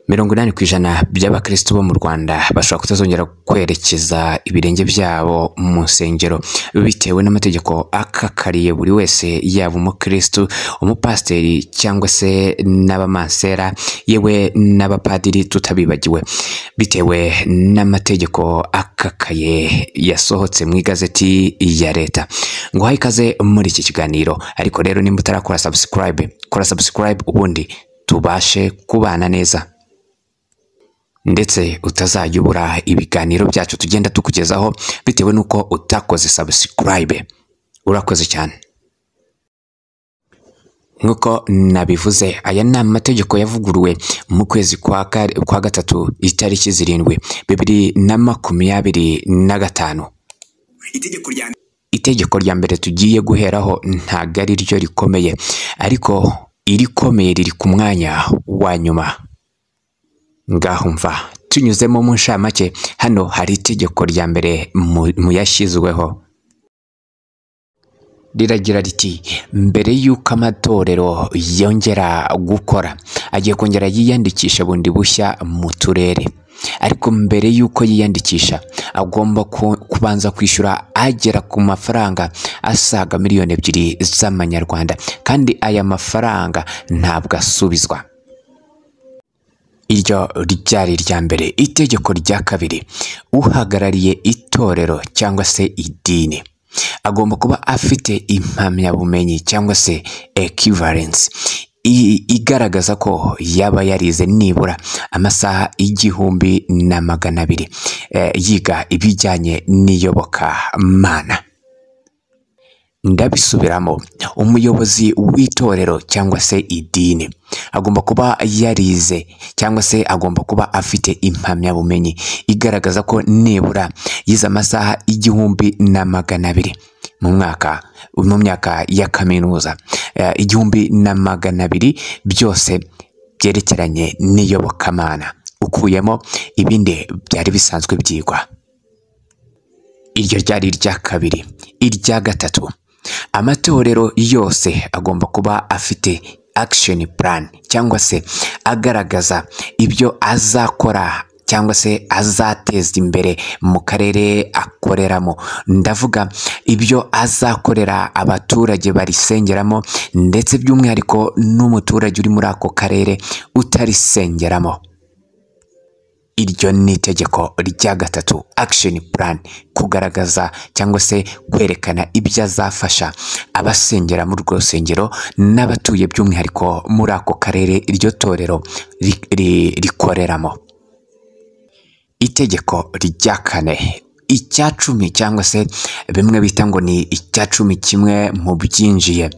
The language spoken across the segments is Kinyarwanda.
80% by'abakristo bo mu Rwanda bashobora kutazongera kwerekeza ibirenge byabo mu nsengero bitewe n'amategeko akakariye buri wese, yaba umukristo, umupasiteri cyangwa se n'abamansera, yewe n'abapadiri tutabibagiwe, bitewe n'amategeko akakaye yasohotse mu igazeti ya leta. Ngo ikaze muri iki kiganiro, ariko rero nimba utarakora subscribe, kora subscribe ubundi tubashe kubana neza, ndetse utazajya ubura ibiganiro byacu tugenda tukugezaho bitewe nuko utakoze subscribe. Urakoze cyane. Nkuko nabivuze, aya ni amategeko yavuguruwe mu kwezi kwa gatatu itariki 7 2025. Itegeko rya mbere tugiye guheraho ntago ari ryo rikomeye, ariko irikomeye riri ku mwanya wa nyuma. Ngaho mva tunyuzemo mu nshamake, hano hari itegeko rya mbere mu yashyizweho riragira riti: mbere y'uko amatorero yongera gukora, agiye kongera yiyandikisha bundi bushya mu turere, ariko mbere y'uko yiyandikisha agomba kubanza kwishyura agera ku mafaranga asaga 2 miliyoni z'amanyarwanda, kandi aya mafaranga ntabwo asubizwa. Iryo ryari irya mbere. Itegeko rya kabiri, uhagarariye itorero cyangwa se idini agomba kuba afite impamyabumenyi cyangwa se equivalence igaragaza ko yaba yarize nibura amasaha 1200 yiga ibijyanye n'iyobokamana. Ndabisubiramo, umuyobozi w'itorero cyangwa se idini agomba kuba yarize cyangwa se agomba kuba afite impamyabumenyi igaragaza ko nibura yize amasaha 1200 mu mwaka, mu myaka ya kaminuza, 1200 byose byerekeranye n'iyobokamana, ukuyemo ibindi byari bisanzwe byigwa. Iryo ryari irya kabiri. Irya gatatu, amatorero yose agomba kuba afite action plan cyangwa se agaragaza ibyo azakora cyangwa se azateza imbere mu karere akoreramo. Ndavuga ibyo azakorera abaturage barisengeramo, ndetse by'umwihariko n'umuturage uri muri ako karere utarisengeramo. Iryo ni itegeko rya gatatu, action plan, kugaragaza cyangwa se kwerekana ibyo azafasha abasengera muri urwo rusengero n'abatuye by'umwihariko muri ako karere iryo torero rikoreramo. Itegeko rya kane, 10% cyangwa se bimwe bita ngo ni 10% kimwe mu byinjiye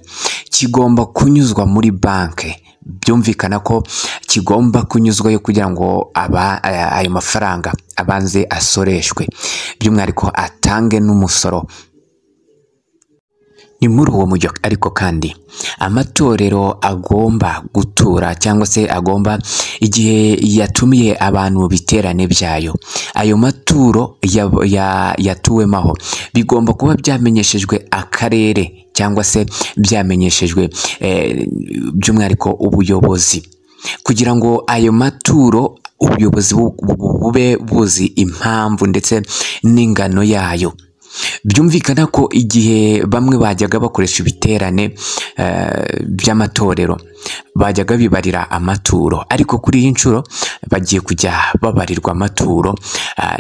kigomba kunyuzwa muri banki. Byumvikana ko kigomba kunyuzwayo kugira ngo ayo mafaranga abanze asoreshwe, by'umwihariko atange n'umusoro. Ni muri uwo mujyo ariko kandi amatorero agomba gutura cyangwa se agomba, igihe yatumiye abantu mu biterane byayo, ayo maturo yatuwemaho bigomba kuba byamenyeshejwe akarere cyangwa se byamenyeshejwe by'umwihariko ubuyobozi, kugira ngo ayo maturo ubuyobozi bube buzi impamvu ndetse n'ingano yayo. Byumvikana ko igihe bamwe bajyaga bakoresha ibiterane by'amatorero bajyaga bibarira amaturo, ariko kuri iyi nshuro bagiye kujya babarirwa amaturo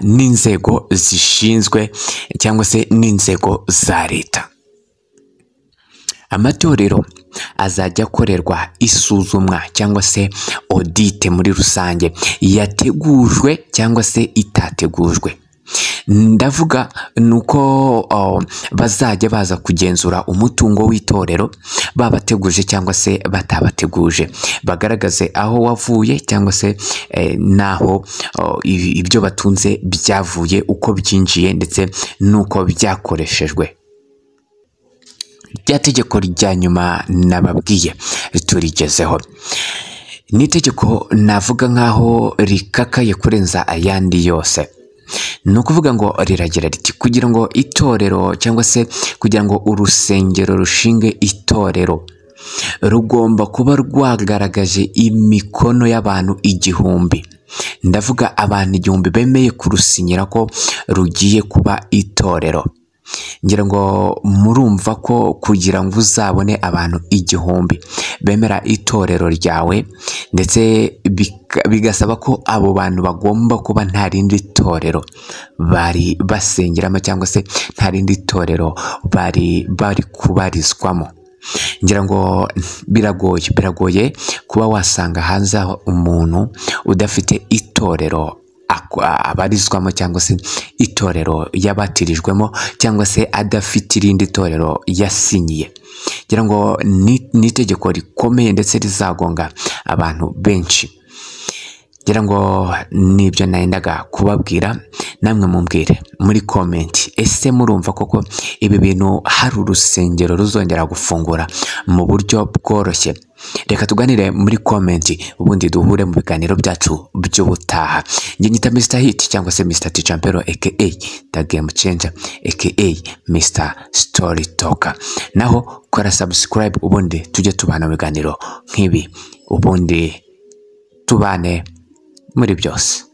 n'inzego zishinzwe cyangwa se n'inzego za leta. Amatorero azajya akorerwa isuzumwa cyangwa se audit muri rusange, yategujwe cyangwa se itategujwe. Ndavuga nuko bazajya baza kugenzura umutungo w'itorero babateguje cyangwa se batabateguje, bagaragaze aho wavuye cyangwa se naho ibyo batunze byavuye, uko byinjiye ndetse nuko byakoreshejwe. Rya tegeko rya nyuma nababwiye turigezeho, ni itegeko navuga nkaho rikakaye kurenza ayandi yose. Ni ukuvuga ngo riragira riti: kugira ngo itorero cyangwa se kugira ngo urusengero rushinge itorero rugomba kuba rwagaragaje imikono y'abantu 1000. Ndavuga abantu 1000 bemeye kurusinyira ko rugiye kuba itorero. Ngira ngo murumva ko kugira ngo uzabone abantu 1000 bemera itorero ryawe, ndetse bigasaba ko abo bantu bagomba kuba nta rindi torero bari basengeramo cyangwa se nta rindi torero bari bari kubarizwamo. Ngira ngo biragoye kuba wasanga hanze aho umuntu udafite itorero abarizwamo cyangwa se itorero yabatirijwemo cyangwa se adafite irindi torero yasinyiye. Ngira ngo ni itegeko rikomeye ndetse rizagonga abantu benshi. Ngira ngo nibyo nayendaga kubabwira, namwe mumbwire muri comment, ese murumva koko ibi bintu hari urusengero ruzongera gufungura mu buryo bworoshye? Reka tuganire muri comment, ubundi duhure mu biganiro byacu by'ubutaha. Njye nyita Mr Hit cyangwa se Mr Tichampero aka The Game Changer aka Mr Story Talker. Naho kora subscribe ubundi tujye tubana mu biganiro nk'ibi, ubundi tubane muri byose.